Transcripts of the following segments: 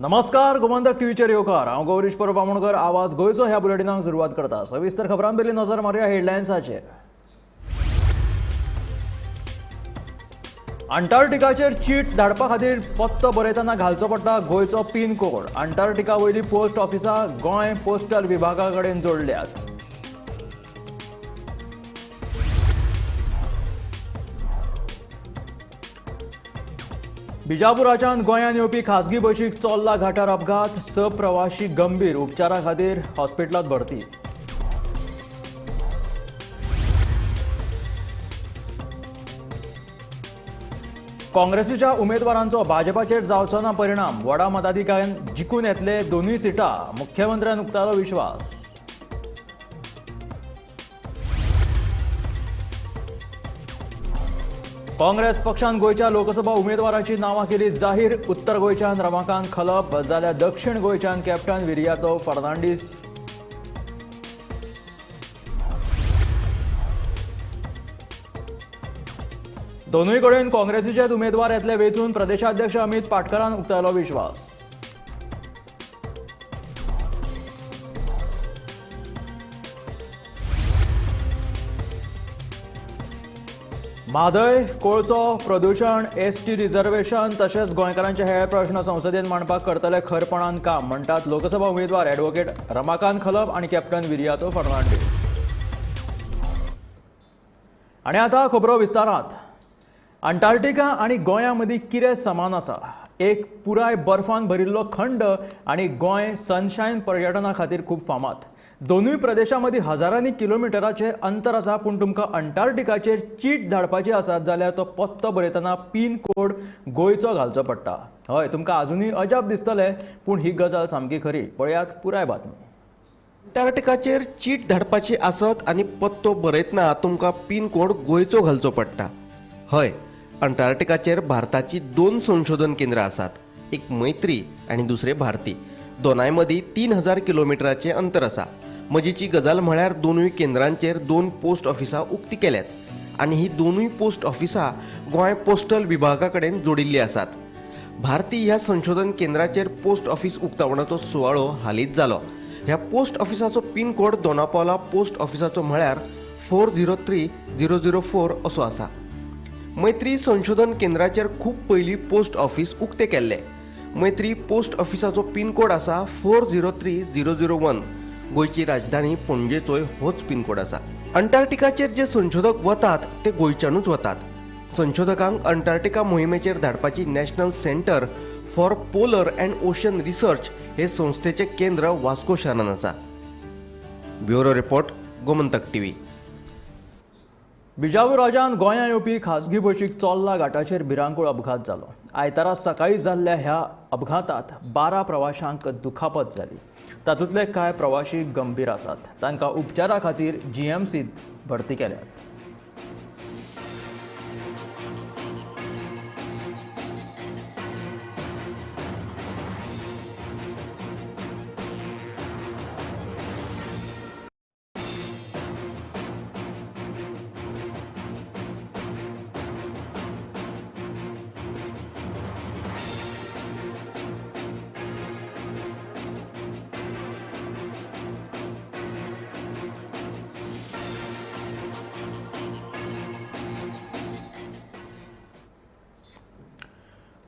नमस्कार, गोमंतक टीव्हीचेर येवकार. हांव गौरीश परब आमोणकर. आवाज गोंयचो ह्या बुलेटिनाक सुरवात करता. सविस्तर खबरां पयलीं नजर मारुया हेडलायन्साचेर. अंटार्क्टिकाचेर चीट धाडपा खातीर पत्तो बरयतना घालचो पडटा गोंयचो पिन कोड. अंटार्क्टिका वयली पोस्ट ऑफिसां गोंय पोस्टल विभागा कडेन जोडल्यात. बिजापुराच्यान गोंयांत येवपी खाजगी बशीक चोर्ला घाटार अपघात, 6 प्रवाशी गंभीर, उपचारा खातीर हॉस्पिटलांत भरती. काँग्रेसीच्या उमेदवारांचो भाजपाचेर जावचो ना परिणाम, व्हडा मताधिक्यान जिखून येतले दोनूय सिटां, मुख्यमंत्र्यान उक्तायलो विश्वास. काँग्रेस पक्षान गोंयच्या लोकसभा उमेदवारांची नांवां केली जाहीर. उत्तर गोंयच्यान रमाकांत खलप जाल्यार दक्षिण गोंयच्यान कॅप्टन विरियातो फर्नांडीस. दोनूय कडेन काँग्रेसीचेच उमेदवार येतले वेंचून, प्रदेशाध्यक्ष अमित पाटकरान उक्तायलो विश्वास. म्हादय, कोळसो, प्रदुशण, एसटी रिझर्वेशन तशेंच गोंयकारांचे हेर प्रश्न संसदेंत मांडपाक करतले खरपणान काम, म्हणटात लोकसभा उमेदवार ॲडव्होकेट रमाकांत खलप आनी कॅप्टन विरियातो फर्नांडीस. आनी आतां खबरो विस्तारांत. अंटार्क्टिका आनी गोंया मदीं कितें समान आसा? एक पुराय बर्फान भरिल्लो खंड आनी गोंय सनशायन पर्यटना खातीर खूब फामाद. दोनूय प्रदेशां मदीं हजारांनी किलोमिटराचें अंतर आसा, पूण तुमकां अंटार्क्टिकाचेर चीट धाडपाची आसत जाल्यार तो पत्तो बरयतना पिन कोड गोंयचो घालचो पडटा. हय, तुमकां आजुनूय अजाप दिसतलें, पूण ही गजाल सामकी खरी. पळयात पुराय बातमी. अंटार्क्टिकाचेर चीट धाडपाची आसत आनी पत्तो बरयतना तुमकां पिन कोड गोंयचो घालचो पडटा. हय, अंटार्क्टिकाचेर भारताची 2 संशोधन केंद्रां आसात, एक मैत्री आनी दुसरें भारती. दोनाय मदीं 3000 किलोमिटराचें अंतर आसा. मजेची गजाल म्हळ्यार दोनूय केंद्रांचेर 2 पोस्ट ऑफिसां उक्ती केल्यात आनी ही दोनूय पोस्ट ऑफिसां गोंय पोस्टल विभागा कडेन जोडिल्लीं आसात. भारती ह्या संशोधन केंद्राचेर पोस्ट ऑफिस उक्तावणाचो सुवाळो हालींच जालो. ह्या पोस्ट ऑफिसाचो पिनकोड दोनापावला पोस्ट ऑफिसाचो म्हळ्यार 403004 असो आसा. मैत्री संशोधन केंद्राचेर खूब पयलीं पोस्ट ऑफिस उक्तें केल्लें. मैत्री पोस्ट ऑफिसाचो पिनकोड आसा 403001. गोंयची राजधानी पणजेचोय होच पिनकोड आसा. अंटार्क्टिकाचेर जे संशोधक वतात ते गोंयच्यानूच वतात. संशोधकांक Antarctica मोहिमेचेर धाडपाची national centre for polar and ocean research हे संस्थेचें केंद्र वास्को शारांत आसा. Bureau report, Gomantak TV. बिजापुराच्यान गोंयांत येवपी खाजगी बशीक चोर्ला घाटाचेर भिरांकूळ अपघात जालो. आयतारा सकाळीं जाल्ल्या ह्या अपघातांत 12 प्रवाशांक दुखापत जाली. तातूंतले कांय प्रवाशी गंभीर आसात. तांकां उपचारा खातीर जीएमसींत भरती केल्यात.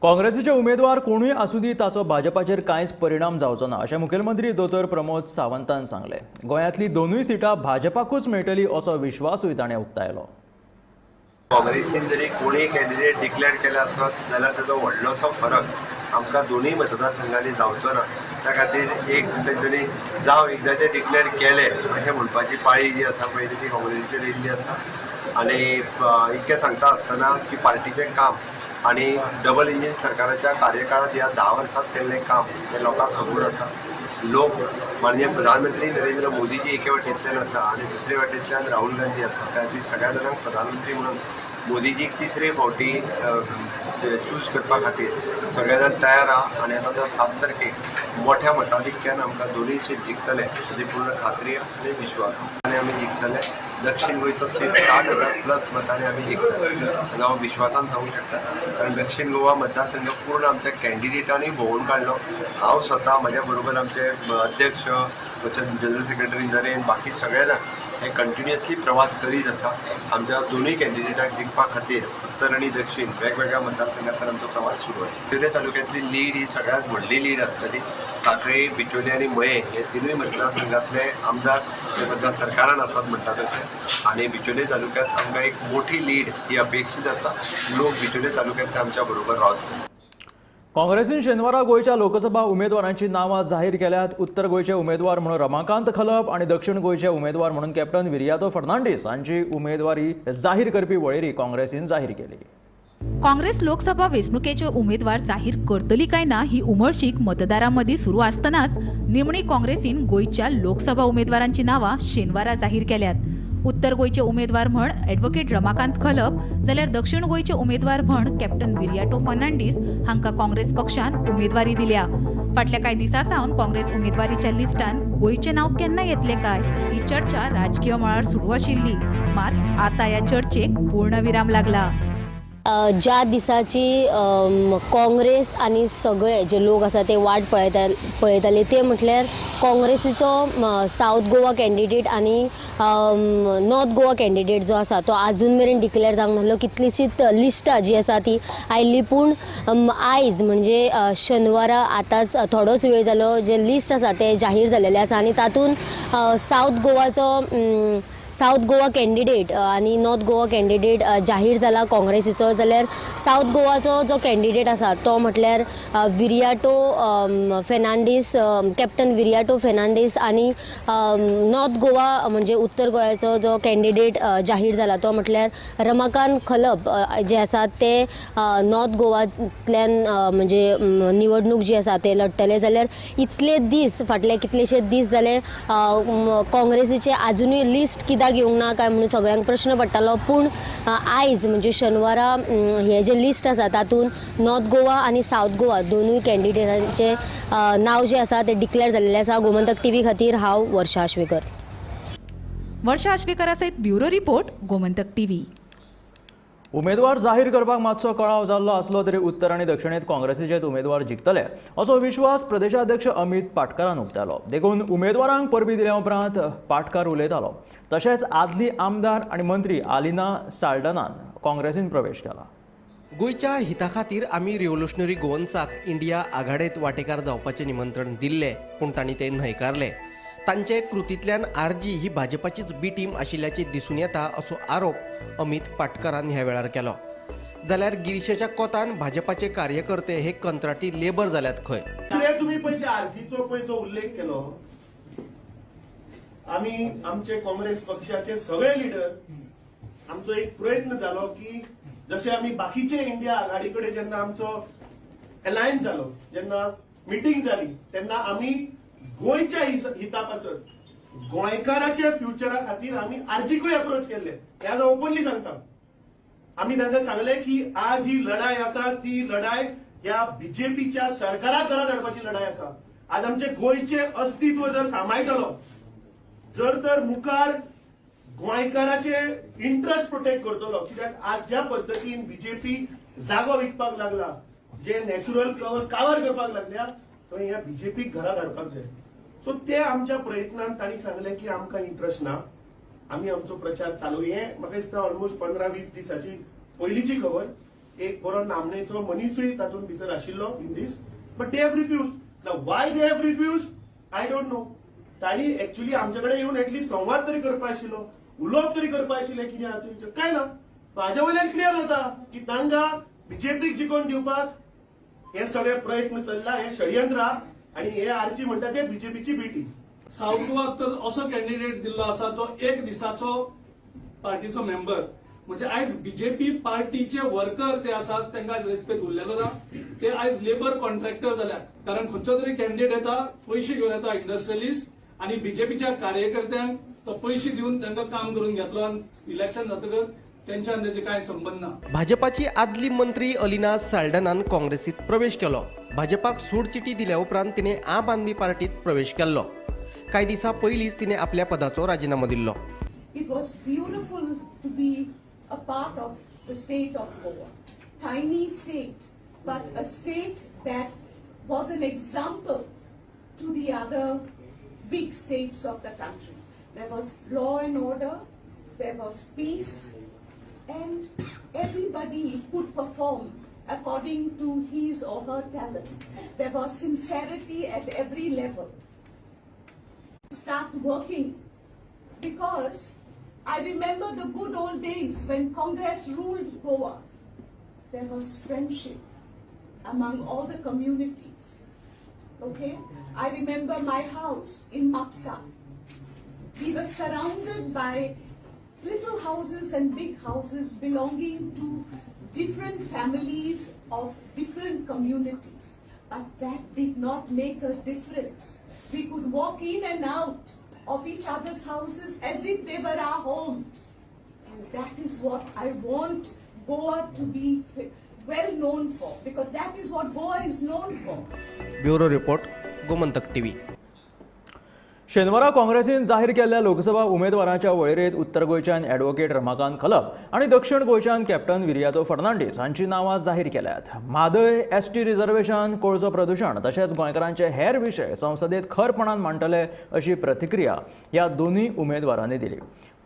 काँग्रेसीचे उमेदवार कोणूय आसूं दी, ताचो भाजपाचेर कांयच परिणाम जावचो ना, अशें मुखेलमंत्री दोतोर प्रमोद सावंतान सांगलें. गोंयांतली दोनूय सिटां भाजपाकूच मेळटली असो विश्वासूय ताणें उक्तायलो. काँग्रेसीन जरी कोणूय कॅन्डिडेट डिक्लेअर केला आसत जाल्यार ताचो व्हडलोसो फरक आमकां दोनूय मतदारसंघांनी जावचो ना. त्या खातीर एक तेंच्यांनी जावं एकदांचे डिक्लेअर केले अशें म्हणपाची पाळी जी आसा पयलीं ती काँग्रेसीचेर येयल्ली आसा. आनी इतकें सांगता आसतना की पार्टीचें काम आनी डबल इंजीन सरकाराच्या कार्यकाळांत ह्या 10 वर्सांत केल्लें काम हें लोकांक खबर आसा. लोक माननीय प्रधानमंत्री नरेंद्र मोदीजी एके वाटेंतल्यान आसा आनी दुसरे वाटेंतल्यान राहुल गांधी आसा. त्या खातीर सगळ्या जाणांक प्रधानमंत्री म्हणून मोदीजीक तिसरे फावटी चूज करपा खातीर सगळे जाण तयार आहा. आनी आतां 7 तारखेक मोठ्या मताधिक्यान आमकां दोनूय सीट जिखतले हाची पूर्ण खात्री आनी विश्वास आनी आमी जिखतले. दक्षिण गोंयचो सीट 60,000 प्लस मतांनी आमी जिखतले हांव विश्वासान सांगूंक शकता, कारण दक्षिण गोवा मतदारसंघ पूर्ण आमच्या कॅन्डिडेटांनी भोंवून काडलो. हांव स्वता, म्हज्या बरोबर आमचे अध्यक्ष, जनरल सेक्रेटरी नरेन, बाकी सगळे जाण हे कंटिन्युअसली प्रवास करीत आसा. आमच्या दोनूय कॅन्डिडेटांक जिखपा खातीर उत्तर आनी दक्षिण वेगवेगळ्या मतदारसंघांतल्यान आमचो प्रवास सुरू आसा. बिचोले तालुक्यांतली लीड ही सगळ्यांत व्हडली लीड आसतली. साखळे, बिचोले आनी मये हे तिनूय मतदारसंघांतले आमदार हे मतदार सरकारान आसात म्हणटा तशें, आनी बिचोले तालुक्यांत आमकां एक मोठी लीड ही अपेक्षीत आसा. लोक बिचोले तालुक्यांतले आमच्या बरोबर रावतले. काँग्रेसीन शेनवारा गोंयच्या लोकसभा उमेदवारांची नांवां जाहीर केल्यात. उत्तर गोंयचे उमेदवार म्हणून रमाकांत खलप आनी दक्षिण गोंयचे उमेदवार म्हणून कॅप्टन विरियातो फर्नांडीस हांची उमेदवारी जाहीर करपी वळेरी काँग्रेसीन जाहीर केली. काँग्रेस लोकसभा वेंचणुकेचे उमेदवार जाहीर करतली काय ना ही उमळशीक मतदारां मदीं सुरू आसतनाच निमणी काँग्रेसीन गोंयच्या लोकसभा उमेदवारांची नांवां शेनवारा जाहीर केल्यात. उत्तर गोंयचे उमेदवार म्हण एडवोकेट रमाकांत खलप जाल्यार दक्षिण गोंयचे उमेदवार म्हण कॅप्टन विरियाटो फर्नांडीस हांकां काँग्रेस पक्षान उमेदवारी दिल्या. फाटल्या कांय दिसां सावन काँग्रेस उमेदवारीच्या लिस्टान गोंयचें नांव केन्ना येतलें काय ही चर्चा राजकीय मळार सुरू आशिल्ली, मात आतां ह्या चर्चेक पूर्णविराम लागला. ज्या दिसाची काँग्रेस आनी सगळे जे लोक आसा ते वाट पळयताले ते म्हटल्यार काँग्रेसीचो सावथ गोवा कॅन्डिडेट आनी नॉर्थ गोवा कॅन्डिडेट जो आसा तो आजून मेरेन डिक्लेअर जावंक नासलो. कितलीशीच लिस्टां जी आसा ती आयली, पूण आयज म्हणजे शेनवारा आतांच थोडोच वेळ जालो जे लिस्ट आसा ते जाहीर जालेले आसा आनी तातूंत सावथ गोवाचो सावथ गोवा कॅन्डिडेट आनी नॉर्थ गोवा कॅन्डिडेट जाहीर जाला काँग्रेसीचो. जाल्यार सावथ गोवाचो जो कॅन्डिडेट आसा तो म्हटल्यार विरियाटो फेर्नांडीस, कॅप्टन विरियाटो फेर्नांडीस आनी नॉर्थ गोवा म्हणजे उत्तर गोंयाचो जो कॅन्डिडेट जाहीर जाला तो म्हटल्यार रमाकांत खलप जे आसा ते नॉर्थ गोवांतल्यान म्हणजे निवडणूक जी आसा ते लढटले. जाल्यार इतले दीस फाटले कितलेशे दीस जाले काँग्रेसीचे आजुनूय लिस्ट कित्याक येवंक ना काय म्हणून सगळ्यांक प्रश्न पडटालो, पूण आयज म्हणजे शेनवारा हे जे लिस्ट आसा तातूंत नॉर्थ गोवा आनी सावथ गोवा दोनूय कॅन्डिडेटांचे नांव जे आसा ते डिक्लेअर जाल्लें आसा. गोमंतक टीव्ही खातीर हांव वर्षा आश्वेकर. वर्षा आश्वेकरा सयत ब्युरो रिपोर्ट, गोमंतक टीव्ही. उमेदवार जाहीर करपाक मातसो कळाव जाल्लो आसलो तरी उत्तर आनी दक्षिणेत काँग्रेसीचेच उमेदवार जिखतले असो विश्वास प्रदेशाध्यक्ष अमित पाटकारान उक्तायलो. देखून उमेदवारांक परबी दिल्या उपरांत पाटकार उलयतालो. तशेंच आदली आमदार आनी मंत्री आलिना साल्डनान काँग्रेसीन प्रवेश केला. गोंयच्या हिता खातीर आमी रिव्होल्युशनरी गोवन्साक इंडिया आघाडेत वांटेकार जावपाचें निमंत्रण दिल्लें, पूण तांणी तें न्हयकारलें. तांचे कृतींतल्यान आरजी ही भाजपाचीच बी टीम आशिल्ल्याचें दिसून येता असो आरोप अमित पाटकारान ह्या वेळार केलो. जाल्यार गिरीशाच्या कोतान भाजपाचे कार्यकर्ते हे कंत्राटी लेबर जाल्यात खंय. तुमी पळय आरजीचो पळय जो उल्लेख केलो, आमी आमचे काँग्रेस पक्षाचे सगळे लिडर आमचो एक प्रयत्न जालो की जशे आमी बाकीचे इंडिया आघाडी कडेन जेन्ना आमचो अलायन्स जालो, जेन्ना मिटींग जाली, तेन्ना आमी गोंयच्या हिता पासत गोंयकाराच्या फ्युचरा खातीर आमी आरजीकूय अप्रोच केल्ले. हे आज ओपनली सांगता. आमी तांकां सांगले की आज ही लढाय आसा ती लढाय ह्या बीजेपीच्या सरकाराक घरा धाडपाची लढाय आसा. आज आमचे गोंयचे अस्तित्व जर सांबाळटलो जर तर मुखार गोंयकाराचे इंट्रस्ट प्रोटेक्ट करतलो, कित्याक आज ज्या पद्दतीन बीजेपी जागो विकपाक लागला, जे नॅचरल कवर करपाक लागल्या, थंय ह्या बीजेपीक घरा धाडपाक जाय. सो ते आमच्या प्रयत्नान तांणी सांगलें की आमकां इंट्रस्ट ना, आमी आमचो प्रचार चालू. हे म्हाका दिसता ऑलमोस्ट 15-20 दिसांची पयलींची खबर. एक बरो नामनेचो मनीसूय तातूंत भितर आशिल्लो in this, but they have refuse. Why they have refuse I don't know. तांणी एक्च्युअली आमचे कडेन येवन एटलीस्ट संवाद तरी करपा आशिल्लो, उलोवप तरी करपा आशिल्लें कितें काय ना. हाज्या वयल्यान क्लियर जाता की तांकां बीजेपीक जिखोवन दिवपाक हे सगळे प्रयत्न चल्ला, हे षडयंत्र आनी हे आरजी म्हणटा ते बीजेपीची बी टीम. सावथ गोवाक तर असो कॅन्डिडेट दिल्लो आसा जो एक दिसाचो पार्टीचो मेंबर, म्हणजे आयज बीजेपी पार्टीचे वर्कर जे आसात तांकां आयज रेस्पेद उरलेलो ना. ते आयज लेबर कॉन्ट्रॅक्टर जाल्यात, कारण खंयचो तरी कॅन्डिडेट येता, पयशे घेवन येता इंडस्ट्रियलिस्ट, आनी बीजेपीच्या कार्यकर्त्यांक तो पयशे दिवन तांकां काम करून घेतलो आनी इलेक्शन जातकच तेंच्यान तेजे कांय संबंद ना. भाजपाची आदली मंत्री अलिना साल्डनान काँग्रेसीत प्रवेश केलो. भाजपाक सोडचिटी दिल्या उपरांत तिणें आम आदमी पार्टीत प्रवेश केल्लो. कांय दिसां पयलींच तिणें आपल्या पदाचो राजिनामो दिल्लो. It was beautiful to be a part of the state of Goa. Tiny state, but a state that was an example to the other big states of the country. There was law and order, there was peace, and everybody could perform according to his or her talent. There was sincerity at every level. Start working, because I remember the good old days when Congress ruled Goa. There was friendship among all the communities. Okay? I remember my house in Mapsa. We were surrounded by little houses and big houses belonging to different families of different communities. But that did not make a difference. We could walk in and out of each other's houses as if they were our homes. And that is what I want Goa to be well known for, because that is what Goa is known for. Bureau report, Gomantak TV. शेनवारा काँग्रेसीन जाहीर केल्ल्या लोकसभा उमेदवारांच्या वळेरेंत उत्तर गोंयच्यान advocate Ramakant Khalap आनी दक्षिण गोंयच्यान कॅप्टन विरियातो फर्नांडीस हांची नांवां जाहीर केल्यात. म्हादय, एसटी रिझर्वेशन, कोळसो प्रदूशण तशेंच गोंयकारांचे हेर विशय संसदेत खरपणान मांडटले अशी प्रतिक्रिया ह्या दोनूय उमेदवारांनी दिली.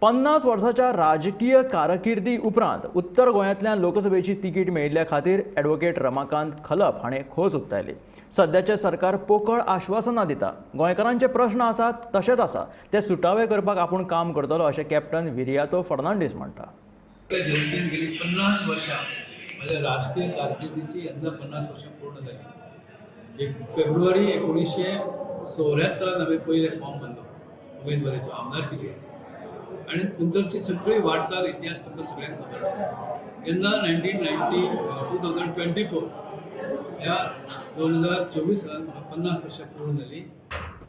50 वर्साच्या राजकीय कारकिर्दी उपरांत उत्तर गोंयांतल्यान लोकसभेची तिकीट मेळिल्ल्या खातीर ॲडव्होकेट रमाकांत खलप हाणें खोस उक्तायली. सद्याचें सरकार पोकळ आश्वासनां दिता, गोंयकारांचे प्रश्न आसात तशेंच आसा, ते सुटावे करपाक आपूण काम करतलो अशें कॅप्टन विरियातो फर्नांडीस म्हणटा. जनतेन गेली 50 वर्षां माझ्या राजकीय कारकिर्दीची यंदा 50 वर्षां पूर्ण झाली. 1 फेब्रुवारी 1974 हांवें पयले फॉर्म भरलो उमेदवारीचो आमदारकीचो, आनी नंतरची सगळी वाटचाल इतिहास तुमकां सगळ्यांक खबर आसा. तेन्ना 2024 ह्या 2024 सालान म्हाका 50 वर्सां पूर्ण जाली,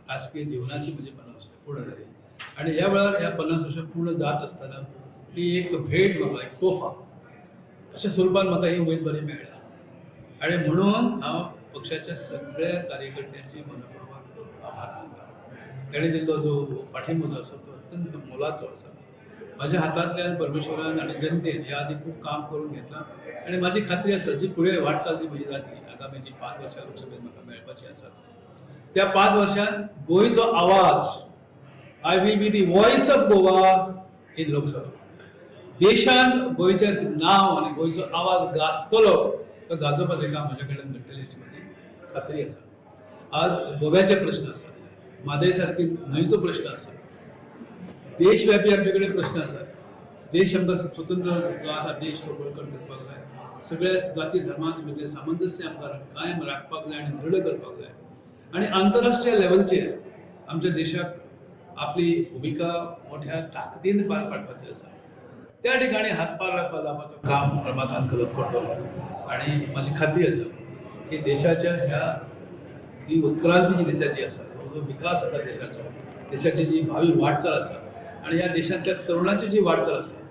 राजकीय जिवनाची म्हजी 50 वर्सां पूर्ण जाली. आनी ह्या वेळार ह्या 50 वर्सां पूर्ण जात आसतना ही एक भेट म्हाका, एक तोफा अशा स्वरुपान म्हाका ही उमेदवारी मेळ्ळ्या. आनी म्हणून हांव पक्षाच्या सगळ्या कार्यकर्त्यांची मनपूर्वक आभार मानता. ताणें दिल्लो जो पाठिंबो जो आसा तो अत्यंत मोलाचो आसा. माझ्या हातांतल्यान परमेश्वरान आनी जनतेन ह्या आदी खूब काम करून घेतलां आनी म्हाजी खात्री आसा जी फुडें वाटचाल जी म्हजी जातली आगामी जी 5 वर्सां लोकसभेत म्हाका मेळपाची आसा त्या 5 वर्सांत गोंयचो आवाज, I will be the voice of Goa in Lok Sabha. देशान गोंयचें नांव आनी गोंयचो आवाज गाजतलो तो गाजोवपाचें काम म्हज्या कडेन घडटलें अशी म्हजी खात्री आसा. आज गोव्याचे प्रश्न आसा, म्हादय सारकी न्हंयचो प्रश्न आसा, देशव्यापी आमचे कडेन प्रश्न आसात. देश आमकां स्वतंत्र जो आसा देश तो बळकट करपाक जाय, सगळ्या जाती धर्मा मदलें सामंजस्य आमकां कायम राखपाक जाय आनी दृढ करपाक जाय. आनी आंतरराष्ट्रीय लेवलचेर आमच्या देशाक आपली भुमिका मोठ्या ताकदीन पार पाडपाची आसा. त्या ठिकाणी हातभार लावपाचो काम रमाकांत खलप करतलो आनी म्हाजी खात्री आसा की देशाच्या ह्या ही उत्क्रांती जी देशाची आसा, जो विकास आसा देशाचो, देशाची जी भावी वाटचाल आसा आनी ह्या देशांतल्या तरुणाची जी वाटचाल आसा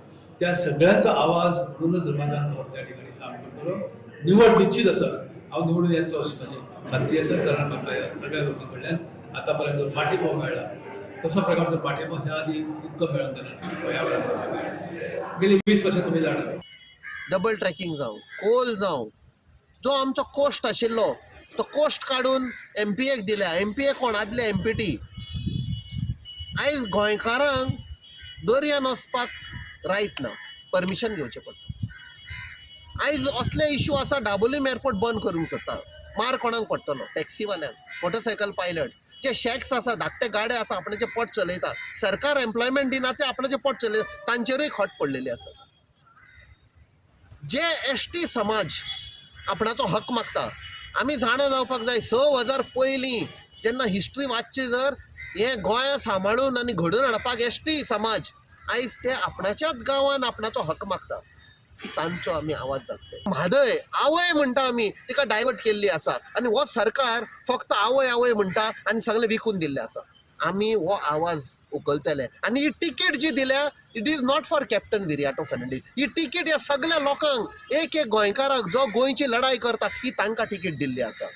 त्या सगळ्यांचो आवाज म्हणूनच रमाकांत खलप त्या ठिकाणी काम करतलो. निवड निश्चित आसा, हांव निवडून येतलो अशी म्हाजी खात्री आसा, कारण म्हाका ह्या सगळ्या लोकां कडल्यान आतां पर्यंत जो पाठिंबो मेळ्ळा तसो प्रकारचो पाठिंबो ह्या आदी इतको मेळूंक ना तो ह्या वेळार म्हाका मेळ्ळा. गेली 20 वर्सां तुमी जाणात डबल ट्रॅकिंग जावं, कोल जावं, जो आमचो कोस्ट आशिल्लो तो कोस्ट काडून एमपीएक दिल्या. एमपीए कोण आदले एमपीटी. आयज गोंयकारांक दर्यान वचपाक रायट ना, परमिशन घेवचें पडटा. आयज असले इशू आसा, डाबोलीम एअरपोर्ट बंद करूंक सोदता. मार कोणाक पडटलो? टॅक्सीवाल्यांक, मोटरसायकल पायलट, जे शॅक्स आसा, धाकटे गाडे आसा, आपणाचें पोट चलयता. सरकार एम्प्लॉयमेंट दिना, ते आपणाचें पोट चलयता, तांचेरूय खट पडलेली आसा. जे एस टी समाज आपणाचो हक मागता, आमी जाणा जावपाक जाय 6000 पयलीं जेन्ना हिस्ट्री वाचची जर हें गोंया सांबाळून आनी घडोवन हाडपाक एस टी समाज आयज ते आपणाच्याच गांवान आपणाचो हक मागता, तांचो आमी आवाज जातले. म्हादय आवय म्हणटा आमी, तिका डायवर्ट केल्ली आसा आनी हो सरकार फक्त आवय आवय म्हणटा आनी सगळें विकून दिल्लें आसा. आमी हो आवाज उखलतले. आनी ही तिकीट जी दिल्या it is not for Captain Viriato Fernandes. He ticket ह्या सगळ्या लोकांक, एक एक गोंयकाराक जो गोंयची लढाई करता ही तांकां तिकीट दिल्ली आसा.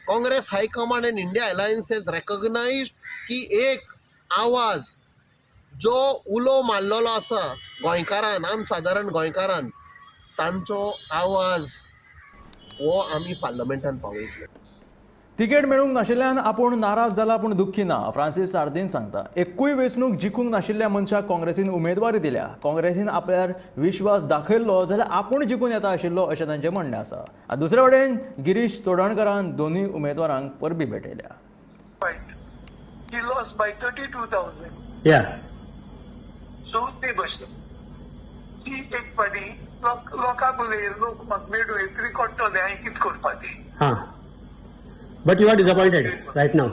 Congress high command and India alliance has recognised की एक आवाज जो उलो मारलेलो आसा गोंयकारान, आम सादारण गोंयकारान, तांचो आवाज हो आमी पार्लमेंटान पावयतले. तिकेट मेळूंक नाशिल्ल्यान आपूण नाराज जाला पूण दुख्खी ना, फ्रांसीस सार्दीन सांगता. एकूय वेंचणूक जिखूंक नाशिल्ल्या मनशाक काँग्रेसीन उमेदवारी दिल्या. काँग्रेसीन आपल्यार विश्वास दाखयल्लो जाल्यार आपूण जिखून येता आशिल्लो अशें तांचें म्हणणें आसा. आनी दुसरे वटेन गिरीश चोडणकरान दोनूय उमेदवारांक परबीं भेटयल्या. He lost by 32,000. Yeah. So ते भशेन ती एक पाटी लोकांक उलय, लोक म्हाका मेळूं तरी कळटलें हांवें कितें करपा तें. Huh. But you are disappointed right now.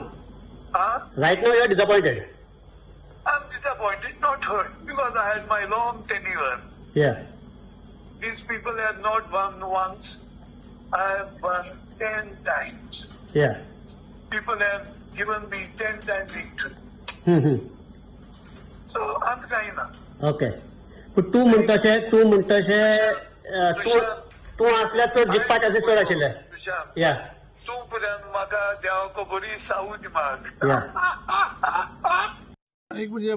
Huh? Right now you are disappointed. I'm disappointed, not hurt, because I had my long tenure. Yeah. These people have not won once. I have won 10 times. Yeah. People have given me 10 times victory. So I'm kind of. Okay. पूण तूं म्हणटशें तूं तूं आसल्यार चड जिखपाचें अशें चड आशिल्लें. या. तूं पर्यंत म्हाका देवाको बरी सावूद माग. एक म्हणजे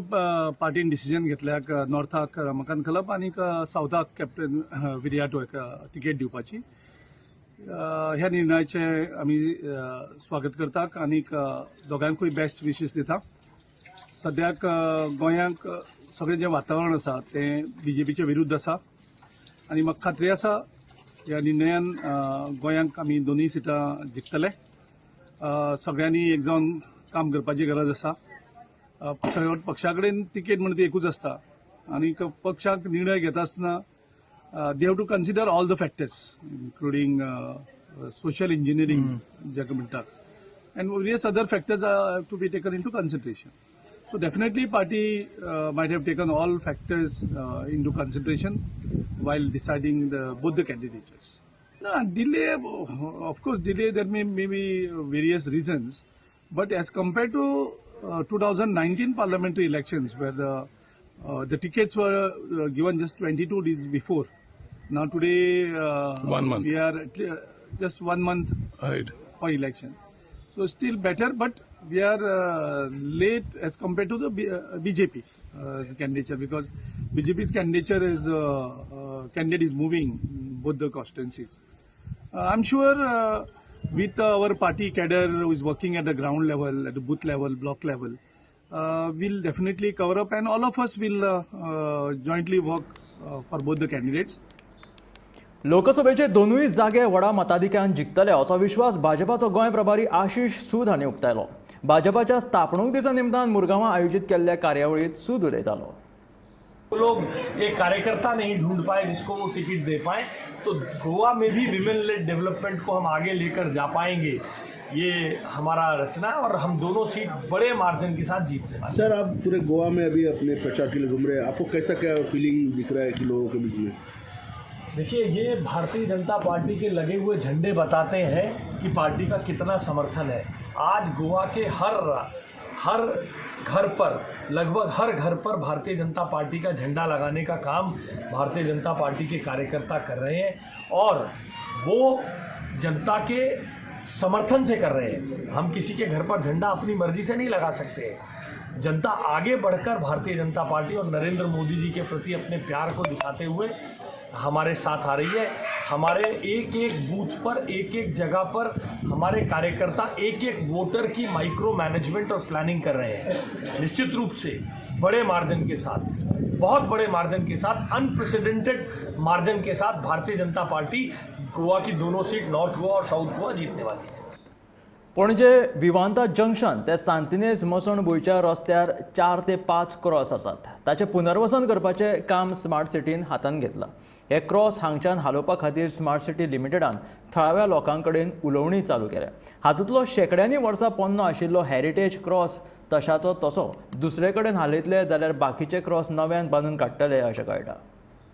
पार्टीन डिसिजन घेतल्याक नॉर्थाक रमाकांत खलप आनी सावथाक कॅप्टन विरियाटो एक तिकेट दिवपाची. ह्या निर्णयाचें आमी स्वागत करतात आनी दोगांकूय बेस्ट विशीस दिता. सद्याक गोंयांक सगळें जें वातावरण आसा तें बीजेपीच्या विरुद्ध आसा आनी म्हाका खात्री आसा ह्या निर्णयान गोंयांक आमी दोनूय सिटां जिखतले. सगळ्यांनी एक जावन काम करपाची गरज आसा. सगळ्या पक्षा कडेन तिकेट म्हणटा ती एकूच आसता आनी पक्षाक निर्णय घेता आसतना they have to consider all the factors including social engineering जाका म्हणटात and various other factors are to be taken into consideration. So definitely party might have taken all factors into consideration while deciding both the candidatures. No, delay, of course delay, there may be various reasons, but as compared to 2019 parliamentary elections where the tickets were given just 22 days before. Now today 1 month. We are at just 1 month right for election. So still better, but we are late as compared to the BJP candidature, because BJP's candidature is candidate is moving both the constituencies. I'm sure with our party cadre who is working at the ground level, at the booth level, block level, we'll definitely cover up, and all of us will jointly work for both the candidates. लोकसभेचे दोनूय जागे व्हडा मताधिक्यान जिखतले असो विश्वास भाजपाचो गोंय प्रभारी आशिष सूद हांणी उक्तायलो. भाजपाच्या स्थापणूक दिसा निमतान मुरगांवां आयोजीत केल्ल्या कार्यावळींत सूद उलयतालो. लोग एक कार्यकर्ता नहीं ढूंढ पाए जिसको वो टिकट दे पाए, तो गोवा में भी विमेन लेड डेवलपमेंट को हम आगे लेकर जा पाएंगे, ये हमारा रचना है और हम दोनों सीट बड़े मार्जिन के साथ जीतने वाले. सर, आप पूरे गोवा में अभी अपने प्रचार के लिए घूम रहे हैं, आपको कैसा क्या फीलिंग दिख रहा है कि लोगों के बीच में? देखिए, ये भारतीय जनता पार्टी के लगे हुए झंडे बताते हैं कि पार्टी का कितना समर्थन है. आज गोवा के हर घर पर, लगभग हर घर पर भारतीय जनता पार्टी का झंडा लगाने का काम भारतीय जनता पार्टी के कार्यकर्ता कर रहे हैं और वो जनता के समर्थन से कर रहे हैं. हम किसी के घर पर झंडा अपनी मर्जी से नहीं लगा सकते हैं. जनता आगे बढ़कर भारतीय जनता पार्टी और नरेंद्र मोदी जी के प्रति अपने प्यार को दिखाते हुए हमारे साथ आ रही है. हमारे एक एक बूथ पर, एक एक जगह पर हमारे कार्यकर्ता एक एक वोटर की माइक्रो मैनेजमेंट और प्लानिंग कर रहे हैं. निश्चित रूप से बड़े मार्जिन के साथ, बहुत बड़े मार्जिन के साथ, अनप्रेसिडेंटेड मार्जिन के साथ भारतीय जनता पार्टी गोवा की दोनों सीट, नॉर्थ गोवा और साउथ गोवा, जीतने वाली है. पणजे विवांता जंक्शन ते सांतिनेज मसणभुंयच्या रस्त्यार 4 ते 5 क्रॉस आसात. ताचें पुनर्वसन करपाचें काम स्मार्ट सिटीन हातांत घेतलां. हे क्रॉस हांगच्यान हालोवपा खातीर स्मार्ट सिटी लिमिटेडान थळाव्या लोकां कडेन उलोवणी चालू केल्या. हातूंतलो शेंकड्यांनी वर्सां पोन्नो आशिल्लो हॅरिटेज क्रॉस तशाचो तसो दुसरे कडेन हालयतले जाल्यार बाकीचे क्रॉस नव्यान बांदून काडटले अशें कळटा.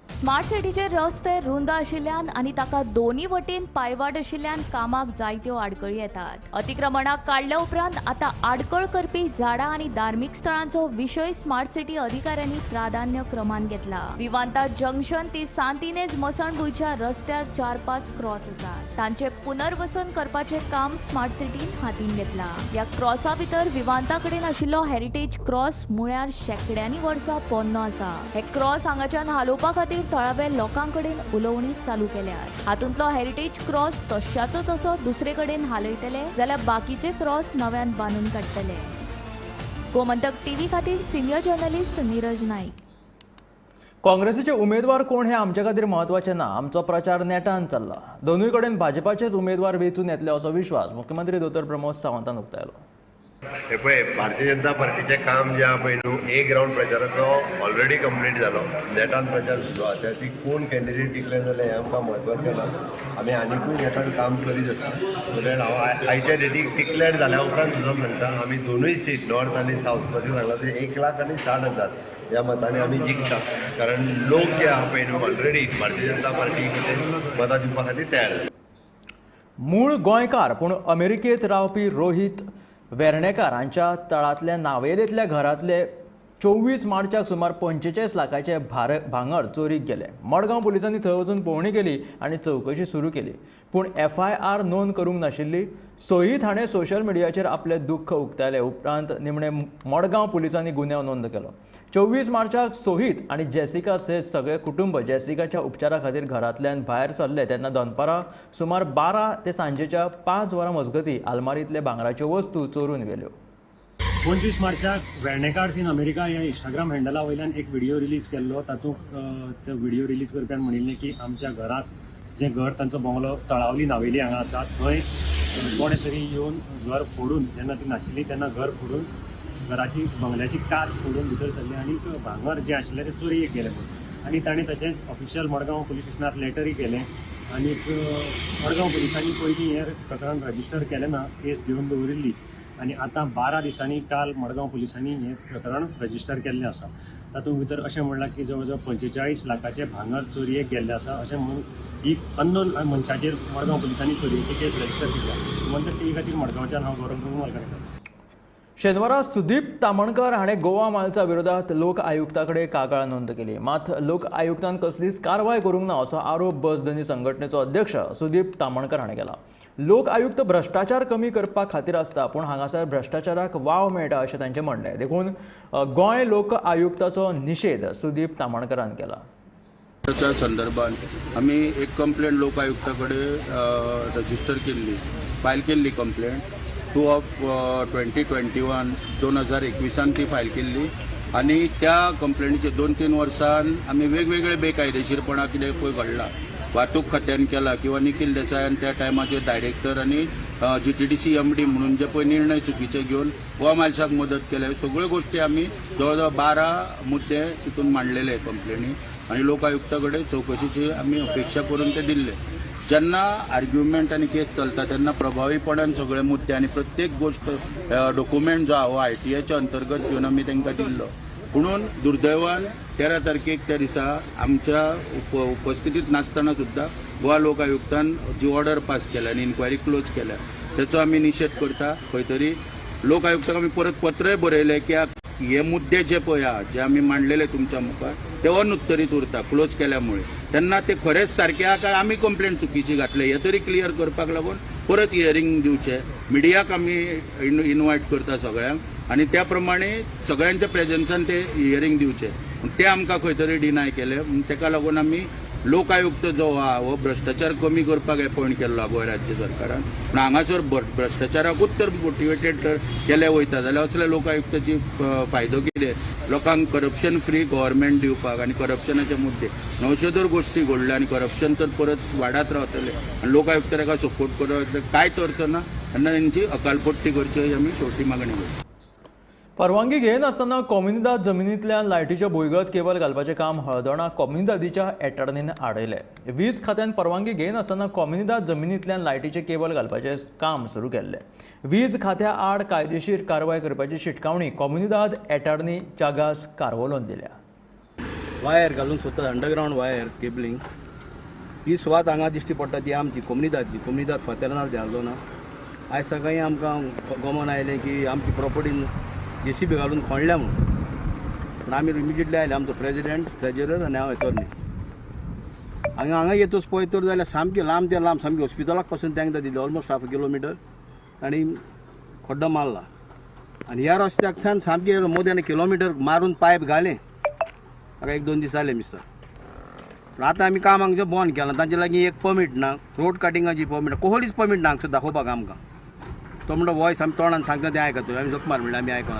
स्मार्ट सिटीचे रस्ते रुंद आशिल्ल्यान आनी ताका दोनूय वटेन पायवाट आशिल्ल्यान कामाक जायत्यो आडकळी येतात. अतिक्रमणाक काडल्या उपरांत आतां आडकळ करपी झाडां आनी धार्मीक स्थळांचो विशय स्मार्ट सिटी अधिकाऱ्यांनी प्राधान्य क्रमान घेतला. विवांता जंक्शन ते सांतिनेज मसणभुंयच्या रस्त्यार 4-5 क्रॉस आसात. तांचे पुनर्वसन करपाचें काम स्मार्ट सिटीन हातीन घेतला. ह्या क्रॉसा भितर विवांता कडेन आशिल्लो हेरिटेज क्रॉस म्हळ्यार शेंकड्यांनी वर्सां पोन्नो आसा. हे क्रॉस हांगाच्यान हालोवपा खातीर थळाव्या लोकांकडेन उलोवणी चालू केल्यात. हातूंतलो हेरिटेज क्रॉस तशाचो तसो दुसरे कडेन हालयतले जाल्यार बाकीचे क्रॉस नव्यान बांदून काडटले. गोमंतक टीव्ही खातीर सिनियर जर्नलिस्ट नीरज नाईक. काँग्रेसीचे उमेदवार कोण हे आमच्या खातीर म्हत्वाचें ना. आमचो प्रचार नेटान चल्ला. दोनूय कडेन भाजपाचेच उमेदवार वेंचून येतले असो विश्वास मुख्यमंत्री दोतोर प्रमोद सावंतान उक्तायलो. हे पळय, भारतीय जनता पार्टीचें काम जें आहा पळय न्हू, एक रावंड प्रचाराचो ऑलरेडी कंप्लीट जालो. नेटान प्रचार सुरू आसा. त्या ती कोण कॅन्डिडेट डिक्लेअर जाले हें आमकां म्हत्वाचें ना. आमी आनिकूय नेटान काम करीत आसा. सो that हांव आयच्या डेटीक डिक्लेअर जाल्या उपरांत सुद्दां सांगता, आमी दोनूय सीट नॉर्थ आनी सावथ कशें सांगलां ते 1,60,000 ह्या मतांनी आमी जिखता. कारण लोक जे आहा पळय न्हू ऑलरेडी भारतीय जनता पार्टी कडेन मतां दिवपा खातीर तयार जाले. मूळ गोंयकार पूण अमेरिकेंत रावपी रोहित वेर्णेकार हांच्या तळांतल्या नावेलेंतल्या घरांतले 24 मार्चाक सुमार 45 लाखाचे भांगर चोरीक गेले. मडगांव पुलिसांनी थंय वचून पळोवणी केली आनी चवकशी सुरू केली, पूण FIR नोंद करूंक नाशिल्ली. सोहीत हाणें सोशल मिडियाचेर आपलें दुख्ख उक्तायलें. उपरांत निमणे मडगांव पुलिसांनी गुन्यांव नोंद केलो. 24 मार्चाक सोहीत आनी जेसिका सयत सगळे कुटुंब जेसिकाच्या उपचारा खातीर घरांतल्यान भायर सरले तेन्ना दनपारां सुमार 12 ते सांजेच्या 5 वरां मजगतीं आलमारींतले भांगराच्यो वस्तू चोरून व्हेल्यो. 25 मार्चाक वेर्णेकार्स इन अमेरिका ह्या इंस्टाग्राम हँडला वयल्यान एक व्हिडिओ रिलीज केल्लो. तातूंत ते व्हिडिओ रिलीज करप्यान म्हणिल्लें की आमच्या घराक जें घर तांचो बंगलो तळावली नावेली हांगा आसा थंय कोणें तरी येवन घर फोडून, जेन्ना ती नाशिल्ली तेन्ना घर फोडून घराची बंगल्याची काच फोडून भितर सरली आनी भांगर जें आशिल्लें तें चोरयेक गेलें म्हणून. आनी ताणें तशेंच ऑफिशियल मडगांव पुलीस स्टेशनार लेटरूय केलें आनी मडगांव पुलिसांनी पयलीं हें प्रकरण रजिस्टर केलें ना, केस घेवन दवरिल्ली आनी आतां 12 दिसांनी काल मडगांव पुलिसांनी हें प्रकरण रजिस्टर केल्लें आसा. तातूंत भितर अशें म्हणलां की जवळ जवळ 45 लाखाचें भांगर चोरयेक गेल्लें आसा अशें म्हणून ही अननोन मनशाचेर मडगांव पुलिसांनी चोरयेची केस रजिस्टर केल्या. गोमंतक टीव्ही खातीर मडगांवच्यान हांव गौरव प्रभू मालकणकर. शेनवारा सुदीप तामणकर हाणें गोवा मालचा विरोधात लोक आयुक्ता कडेन कागाळ नोंद केली. मात लोक आयुक्तान कसलीच कारवाय करूंक ना असो आरोप बस धनी संघटनेचो अध्यक्ष सुदीप तामणकर हाणें केला. लोक आयुक्त भ्रश्टाचार कमी करपा खातीर आसता, पूण हांगासर भ्रश्टाचाराक वाव मेळटा अशें तांचें म्हणणें. देखून गोंय लोक आयुक्ताचो निशेध सुदीप तामणकरान केला. त्या संदर्भात आमी एक कंप्लेंट लोक आयुक्ता कडेन रजिस्टर केल्ली, फायल केल्ली कंप्लेंट 2/2021 2021 ती फायल केल्ली आनी त्या कंप्लेनीचेर 2-3 वर्सान आमी वेगवेगळे बेकायदेशीरपणा कितें पळय घडला, वाहतूक खात्यान केला किंवा निखील देसायान त्या टायमाचेर डायरेक्टर आनी GTDC MD म्हणून जे पळय निर्णय चुकीचे घेवन गोवा मायल्साक मदत केल्या, सगळ्यो गोश्टी आमी जवळ जवळ 12 मुद्दे तितून मांडलेले कंप्लेनी आनी लोक आयुक्ता कडेन चवकशीची आमी अपेक्षा करून ते दिल्ले. जेन्ना आर्ग्युमेंट आनी केस चलता तेन्ना प्रभावीपणान सगळे मुद्दे आनी प्रत्येक गोश्ट डॉक्युमेंट जो आहा हो ITIच्या अंतर्गत घेवन आमी तांकां दिल्लो. पुणून दुर्दैवान 13 तारखेक त्या दिसा आमच्या उपस्थितीत नासतना सुद्दां गोवा लोक आयुक्तान जी ऑर्डर पास केल्या आनी इन्क्वायरी क्लोज केल्या तेचो आमी निशेध करता. खंय तरी लोक आयुक्ताक आमी परत पत्रय बरयलें की हे मुद्दे जे पळय आहा जे आमी मांडलेले तुमच्या मुखार ते अनुत्तरीत उरता क्लोज केल्यामुळे, तेन्ना ते खरेंच सारके आहा काय आमी कंप्लेंट चुकीची घातले हे तरी क्लियर करपाक लागून परत हियरींग दिवचें. मिडियाक आमी इनवायट करता सगळ्यांक आनी त्या प्रमाणे सगळ्यांच्या प्रेजन्सान ते हियरींग दिवचें, ते आमकां खंय तरी डिनाय केलें. तेका लागून आमी लोक आयुक्त जो आहा हो भ्रश्टाचार कमी करपाक एपॉयंट केल्लो आहा गोंय राज्य सरकारान, पूण हांगासर भ्रश्टाचाराकूच तर मोटिवेटेड तर केले वयता जाल्यार असल्या लोक आयुक्ताची फायदो कितें? लोकांक करप्शन फ्री गव्हर्मेंट दिवपाक आनी करप्शनाचे मुद्दे 900 तर गोश्टी घडल्यो आनी करप्शन तर परत वाडत रावतले आनी लोक आयुक्त ताका सपोर्ट करत कांयच अर्थ ना, तेन्ना तेंची अकालपट्टी करची ही आमी शेवटी मागणी करता. परवानगी घेनासतना कोमुनिदाद जमिनींतल्यान लायटीचे भुंयगत केबल घालपाचें काम हळदोणा कोमुनिदादीच्या एटर्नीन आडयलें. वीज खात्यान परवानगी घेनासतना कोमुनिदाद जमिनींतल्यान लायटीचे केबल घालपाचें काम सुरू केल्लें. वीज खात्या आड कायदेशीर कारवाय करपाची शिटकावणी कोमुनिदाद एटर्नी चागास कार्वोलोन दिल्या. वायर घालूंक सोदतात, अंडरग्रावंड वायर केबलिंग. ही सुवात हांगा दिश्टी पडटा ती आमची कोमुनिदादची. कोमुनिदाद फातेर्नाल दे आल्दोना. आयज सकाळीं आमकां गोमोन आयलें की आमची प्रॉपर्टीन जेसीबी घालून खोणल्या म्हणून. पूण आमी इमिजिएटली आयले, आमचो प्रेजिडेंट, ट्रेजरर आनी हांव एटॉर्नी. हांगा हांगा येतच पळयत तर जाल्यार सामकें लांब ते लांब, सामकें हॉस्पिटलाक पासून तांकां दिली ऑलमोस्ट हाफ किलोमिटर आनी खड्डो मारला. आनी ह्या रस्त्याक सामकें मोर दॅन किलोमिटर मारून पायप घालें. म्हाका एक दोन दीस जाले मिस्तर. पूण आतां आमी काम हांगचें बंद केलां. तांचे लागीं एक परमीट ना, रोड कटिंगाची परमीट, कोहलीच परमीट ना हांगसर दाखोवपाक आमकां. तो म्हणटा वॉयस आमी तोंडान सांगता तें आयकता. आमी जखमार म्हणल्यार आमी आयकना.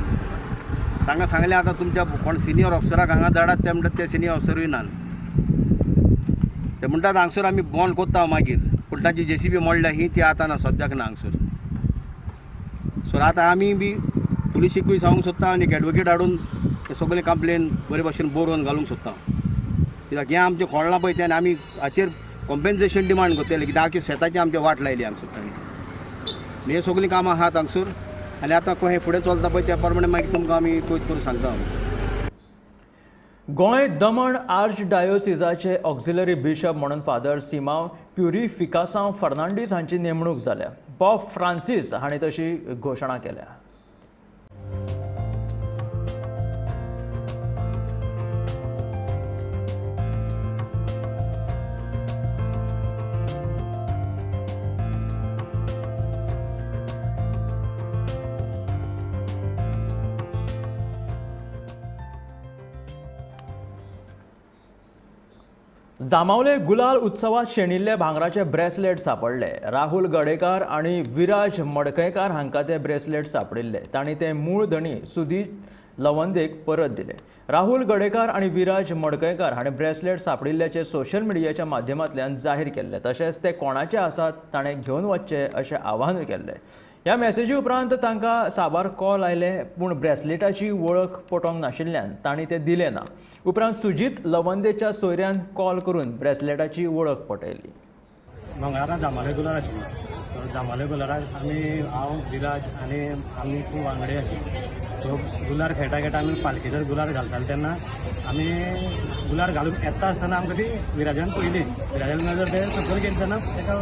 तांकां सांगलें आतां तुमच्या कोण सिनियर ऑफिसराक हांगा धाडात, ते म्हणटात ते सिनियर ऑफिसरूय ना. ते म्हणटात हांगसर आमी बंद कोत्ता मागीर, पूण तांची जेसीबी मोडल्या ही ती आतां ना, सद्याक ना हांगसर. सो आतां आमी बी पुलिसीकूय सांगूंक सोदता आनी एक एडवोकेट हाडून हे सगळे कंप्लेन बरे भशेन बरोवन घालूंक सोदता. कित्याक हें आमचें खोळ्ळां पळय तें आनी आमी हाचेर कॉम्पेन्सेशन डिमांड करतले. कित्याक आमच्या शेताची आमची वाट लायली हांगसर तांणी. हे सगळीं कामां आहात हांगसर आनी आतां कशें फुडें चलता पळय त्या प्रमाणे मागीर तुमकां आमी कळीत करून सांगता. गोंय दमण आर्च डायोसिजाचे ऑक्झिलरी बिशप म्हणून फादर सिमाव प्युरिफिकासांव फर्नांडीस हांची नेमणूक जाल्या. पॉप फ्रांसीस हांणी तशी घोशणा केल्या. जामावले गुलाल उत्सवात शेणिल्ले भांगराचे ब्रेसलेट सापडले. राहुल गडेकार आनी विराज मडकयकार हांकां ते ब्रेसलेट सापडिल्ले. तांणी ते मूळ धणी सुदीप लवंदेक परत दिले. राहुल गडेकार आनी विराज मडकयकार हांणी ब्रेसलेट सापडिल्ल्याचे सोशल मिडियाच्या माध्यमांतल्यान जाहीर केल्ले. तशेंच ते कोणाचे आसात ताणें घेवन वचचे अशें आवाहनूय केल्लें. ह्या मॅसेजी उपरांत तांकां साबार कॉल आयले, पूण ब्रेसलेटाची वळख पटोवंक नाशिल्ल्यान तांणी ते दिले ना. उपरांत सुजीत लवंदेच्या सोयऱ्यान कॉल करून ब्रेसलेटाची वळख पटयली. मंगळारा जांबावले गुलाल आशिल्लो. जांबावले गुलाराक आमी, हांव, विराज आनी आमी खूब वांगडी आशिल्ले. सो गुलार खेळटा खेळटा आमी पालखेचेर गुलार घालताले तेन्ना आमी गुलार घालून येता आसतना आमकां ती विराजान पळयली. विराजान नजर ते सकयल गेली तेन्ना ताका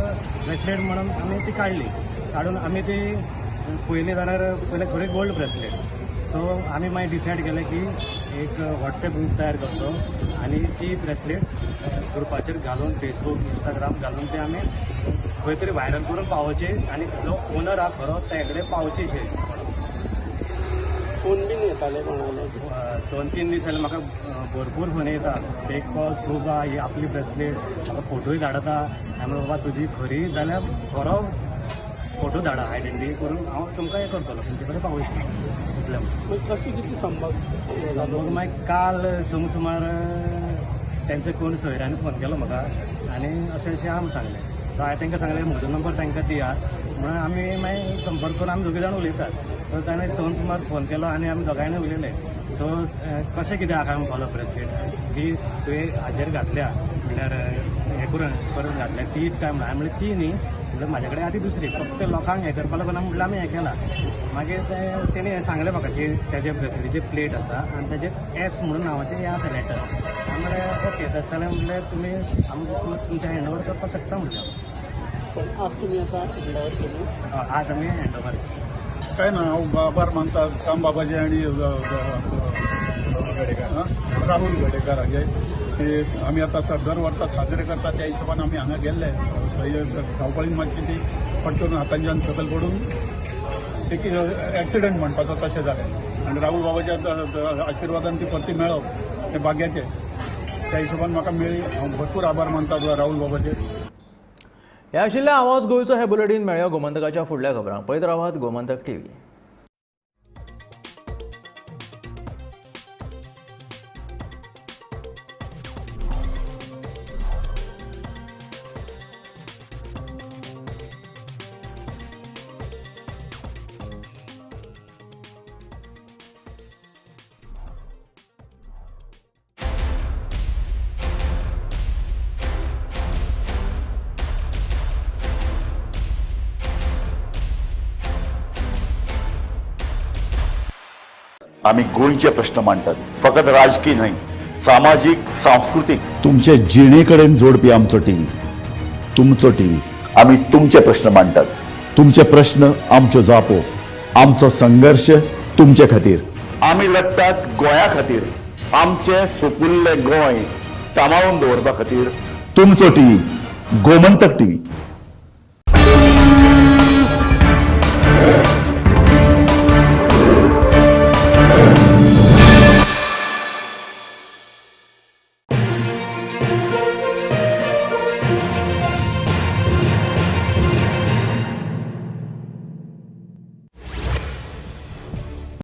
ब्रेसलेट म्हणून आमी ती काडली. काडून आमी ती पळयली जाल्यार पयले खरी गोल्ड ब्रेसलेट. सो आमी मागीर डिसायड केलें की एक वॉट्सएप ग्रूप तयार करचो आनी ती ब्रेसलेट ग्रुपाचेर घालून फेसबूक, इंस्टाग्राम घालून ते आमी खंय तरी व्हायरल करून पावोवची आनी जो ओनर आहा खरो त्या कडेन पावोवची. फोन बीन येताले कोणाले? 2-3 दीस जाले म्हाका भरपूर फोन येता, फेक कॉल्स खूब आहा. ही आपली ब्रेसलेट म्हाका फोटोय धाडटा. हांवें म्हणलें बाबा तुजी खरी जाल्यार खरो फोटो धाडा, आयडेंटिटी करून हांव तुमकां हें करतलो, तुमचे कडेन पावयतलो. इतलें. कशें कितलें संपर्क? मागीर काल सुमार तेंचे कोण सोयऱ्यांनी फोन केलो म्हाका आनी अशें अशें आहा म्हूण सांगलें. सो हांवें तांकां सांगलें म्हजो नंबर तांकां दियात म्हणून आमी मागीर संपर्क करून आमी दोगी जाण उलयतात. सो ताणें 6 सुमार फोन केलो आनी आमी दोगांयनी उलयले. सो कशें कितें आहा काय म्हणपालो ब्रेसलेट जी तुवें हाजेर घातल्या म्हणल्यार हें करून परत घातल्या ती काय म्हणून. हांवें म्हणलें ती न्ही, म्हणल्यार म्हाज्या कडेन आतां दुसरी, फक्त लोकांक हें करपा लागून म्हटल्यार आमी हें केलां. मागीर तेणें सांगलें म्हाका की तेजे ब्रेसलेटीची प्लेट आसा आनी तेजेर एस म्हणून नांवाचें हें आसा लेटर. हांवें म्हणलें ओके, तशें जाल्यार म्हणलें तुमी आमकां तुमचें हँड ओवर करपाक शकता म्हणलें. पण आज तुमी आतां हँड ओवर केली? आज आमी हँड ओवर केली. काय ना, हांव आभार मानता काम बाबाचे आनी राहुल गडेकार हाजे. आमी आतां दर वर्सा साजरे करता त्या हिशोबान आमी हांगा गेल्ले. धांवपळीन मातशी ती पटकन हातांच्यान सकयल पडून एक एक्सिडंट म्हणपाचो तशें जालें. आनी राहुल बाबाच्या आशिर्वादान ती परती मेळप हें भाग्याचें, त्या हिशोबान म्हाका मेळ्ळी. हांव भरपूर आभार मानता राहुल बाबाचे. हे आशिल्लें आवाज गोंयचो हे बुलेटीन. मेळया गोमंतकाच्या फुडल्या खबरांक. पळयत रावात गोमंतक टीव्ही. आमी गोंयचे प्रश्न मांडटात, फकत राजकीय न्हय. सामाजीक, सांस्कृतीक तुमचे जिणे कडेन जोडपी आमचो टीव्ही, तुमचो टीव्ही. आमी तुमचे प्रश्न मांडटात, तुमचे प्रश्न आमच्यो जापो, आमचो संघर्श तुमचे खातीर. आमी लडटात गोंया खातीर, आमचें सुपुल्लें गोंय सांबाळून दवरपा खातीर. तुमचो टीव्ही, गोमंतक टीव्ही.